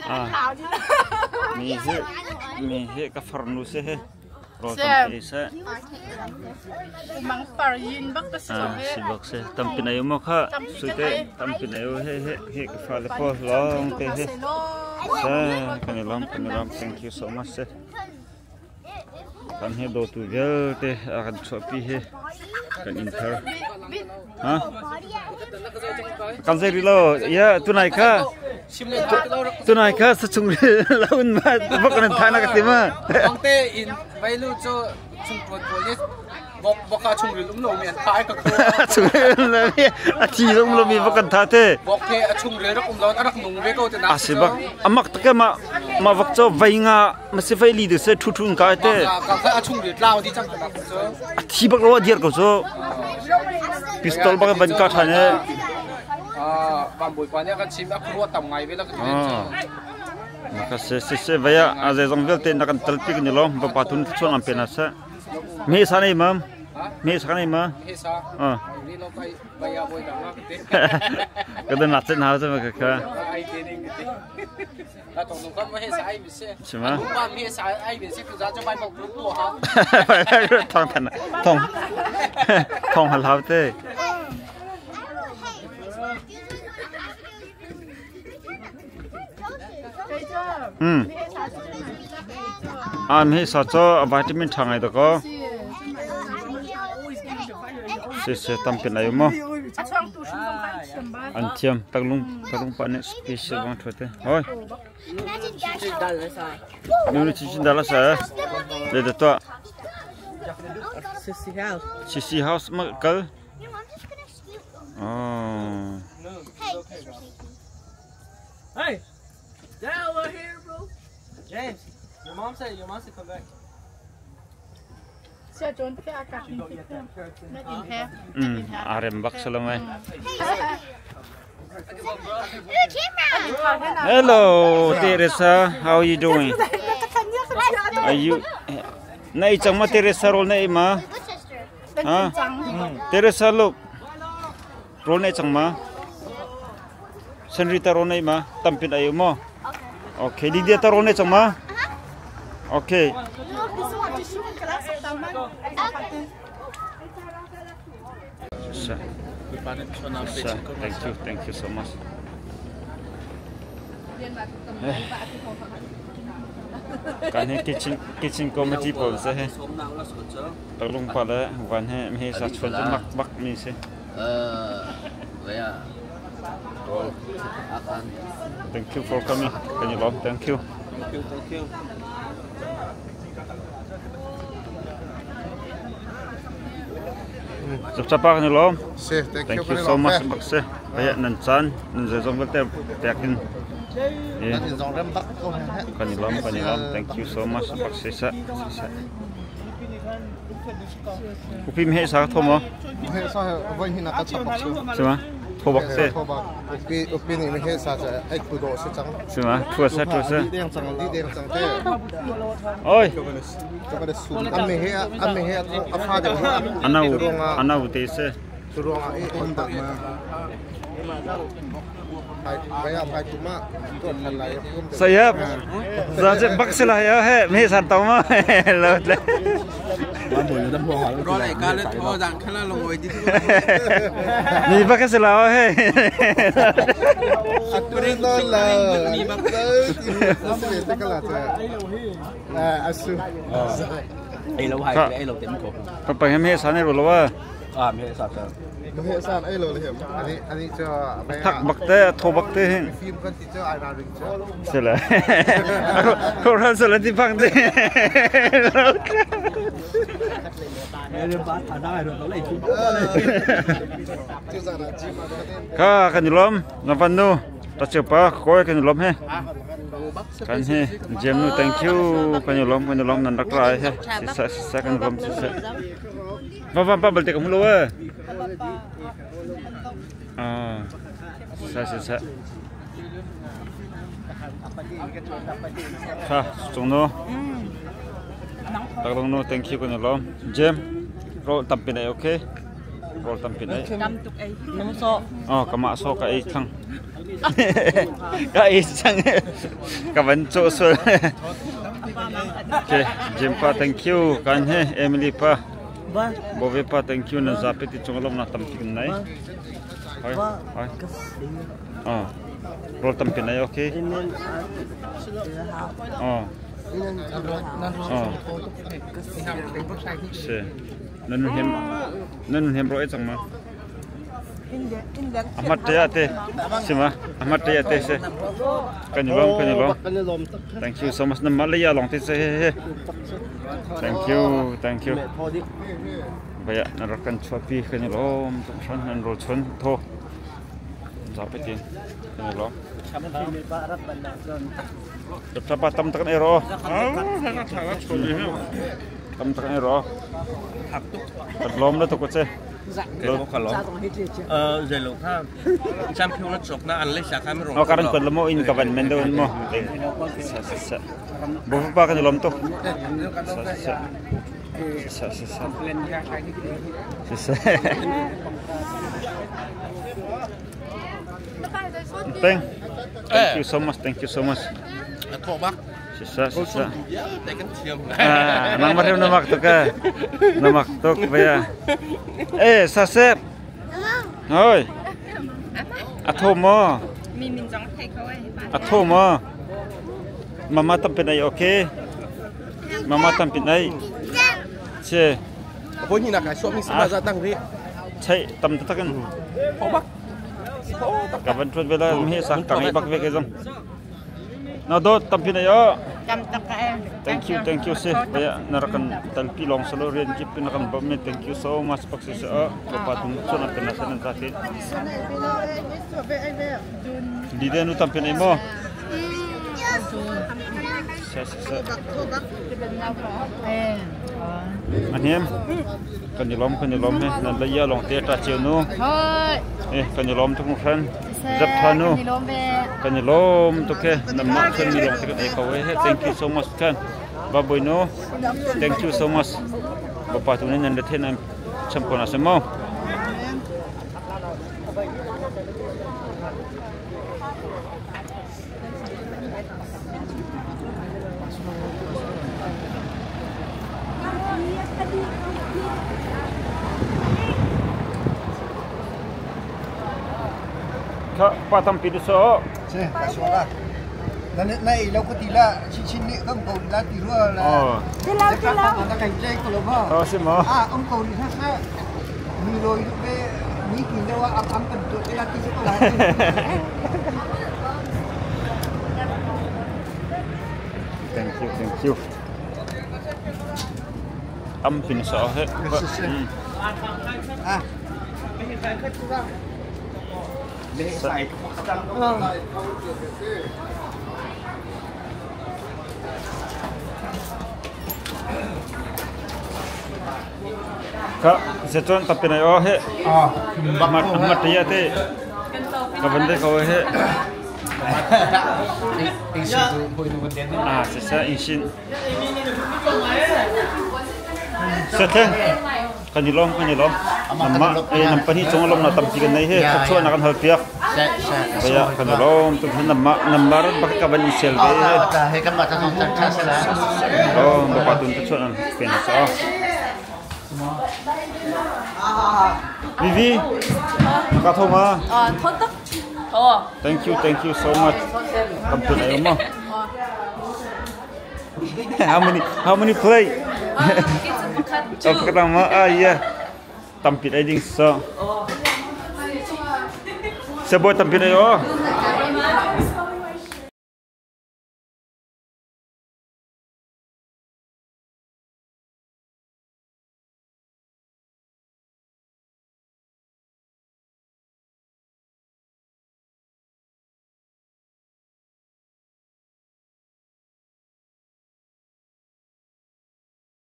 Ah. Mi hi mi hi ka farnu si hi. Rawl tam ei seh. Mang par yin bak ka si Ah, si bak si. Tampi na mo kha. Suite tampi na he he he ka fa le po long te he. Sa kan i lawm kan i lawm. Thank you so much. Se. Kan he dawtu vialte a kan chuahpi hi kan inn thar. Ha? Kan zei rih lo. Ya, tunai kha tunai kha sachung laun ma bak kan tha na ka ti ma. Bangte in vailu cu chung tuan pawl nih bok boka chung ril um lo mi an thai ka kho. Chung ril lo mi a thi um lo mi bak kan tha te. Bok he a chung ril rak um lo a rak nung ve ko te na. A si bak amak tak ma ma vak cho vai nga ma si vai li de se thu thun ka te. Ka ka a chung ril tlau di chang ta cu. A thi bak lo a dir ko cu. Pistol bak ban ka than e. Van bawipa nih a kan chim a khuaruah tam ngai ve la ka ti Maka se se se vaya a ze zong vialte na kan tal pi ni lo bapa tun chuan am pe na sa. Me sa nei mam. Me sa nei ma. Ah. Ka dan lat na ha ka ka. Chima. Thong than thong thong hal hau te. An hi sa cho vitamin tha ngai dako. Si se tampi nai mo. An thiam taklung taklung pa nih special bang thu te. Hoi. Nu ni chin dal sa. Le da to. Sissy House. Sissy House ma kal. Oh. Hey, Dad, we're here, bro. James, your mom said your mom said come back. Arem bak salamai. Hello, Teresa. How are you doing? Are you Na i chang ma Teresa roll na i ma? Ha? Teresa look. Roll na i chang ma? Senrita roll na i ma? Tampin ayo mo? Okay, Lydia ta roll na i chang ma? Okay. Sa. Sa. Thank you, thank you so much. Kan hi kitchen kitchen committee pawl si hi. Taklung pa le van he mi sa chuan cu mak bak mi si. Thank you for coming. Kan i lawm. Thank you. Thank you, thank you. Chapchapa kan i lawm. Si, thank, Thank you so much bak si. Kaya nan caan nan zeizong vialte pek in Nan in zong rem bak ko he. kan i lawm kan i lawm. Thank you so much bak si sa. Si sa. Upi mi he sa tho mo? He sa voi hin ka chap bak su. Si ma? Tho bak si. Tho bak. Upi upi ni he sa cha ai khu do si chang. Si ma? Thua sa thua sa. Di deng chang di deng chang te. Oi. Ame he ame he a fa de Anau anau te se. Ruangah i on dah ma. Sayap. Za che bak se la ya he me san tau ma. Lo le. Ni bak se la he. Ei lo hai ei lo tem ko. Pa pa he sa ne ro lo wa. À me sa sa. He san ei lo le hem. Ani ani cho Thak bak te tho bak te hin. Film kan ti cho ai ra ring cho. Se la. Ko ran se la ti phang te. Ka kan i lawm na van nu ta cheu pa koi kan i lawm he. Kan he jem nu thank you kan i lawm kan i lawm nan rak ra he. Sisa sisa kan i lawm sisa. Va va pa balte ka hmu lo e. Ah. Sisa sisa. Kha chung nu. Taklong nu thank you kan i lawm. Jem ro tampi na okay. Rawl tampi na ei. Tam tuk ei. Nang so. Oh, kamah so ka ei thang. Ka ei cang. Ka van cawh sual. Okay, Jim pa thank you. Kan he Emily pa. Bove pa thank you na zapi ti chung lom na tampi kan nai. Hoi, hoi. Oh. Rawl tampi nai okay. Oh. Oh. Si. Nan hem nan hem ro e cang ma. Ahmat te ate sima ahmat te ate se. Kan i lom kan i lom. Thank you so much. Nan Malaya long te se he he. Thank you thank you. Baya na rak kan chuapi kan i lom tuk hran nan ro chun tho. Zapi tin kan i lom. Tapa tam tak ne ro. Tam tak ne ro. Kat lom na to ko che. Zai lo kha champion na chok na an le sa kha mi ro. Karan kon lo in ka van men do mo. Sa sa sa. Bo pa kan lom to. Sa sa. Sa sa sa. Sa sa. Thank Thank you so much. Thank you so much. Tho bak. Sisa sisa. Ah, nang marim na mak tuk eh. Na mak tuk baya. Eh, sasep. Hoi. A tho mo. Mi min zong thei ko eh. A tho mo. Mama tam pin ai okay. Mama tam pin ai. Che. Ko ni na kai so mi sima za tang ri. Chai tam takin. Tho bak. Ka van chuan vela mi sak kang i bak ve ke zong. Na dawt tampi na yo. Tam tak ka em. Thank you, thank you si. Kaya narakan talpi long salo rian kip pinakan bom ni. Thank you so much pak si sa. Bapa tung chon at na sanan sa tin. Lide nu tampi na mo. Sa sa sa. Ahem. Kan ni lom kan ni lom he. Nan la ya long te ta chiu nu. Eh kan ni lom tung khan. Zap tha nu. Kan ni lom to ke nam ma chen ni long te kan ei ko he. Thank you so much kan. Baboy no. Thank you so much. Bapa tu ni nan le the nan cham ko na se mo. Kha pa tampi du so. Se, ka so la. Na na ei lo ko ti la chin chin ni kam ko la ti ro la. Oh. Ti la ti la. Na kan jai ko lo ma. Oh, si mo. Ah, ông ko ni sa sa. Mi lo yu be ni ki lo am am kan tu la ti so la. Thank you, thank you. Tam pin sa he. Ah. Kha zetuan tapin ai o he. Mat mat ya te. Ka bande ko he. Ah, sisa insin. Sathe. Kan i lom kan i lom. Namma eh nam pani chung lom na tampi kan nei he. Khachuan na kan hal piak. Kaya kan i lom tu namma nambar bak ka ban sel ve he. Lom ba patun tu chuan an pen sa. Vivi, ka tho ma. Ah, tho tak. Tho. Thank you, thank you so much. Kam tu na mo. How many how many play? Two. Oh, pakhat ma. Ah, yeah. Tampit ai ding so. Se boy tampit ai oh.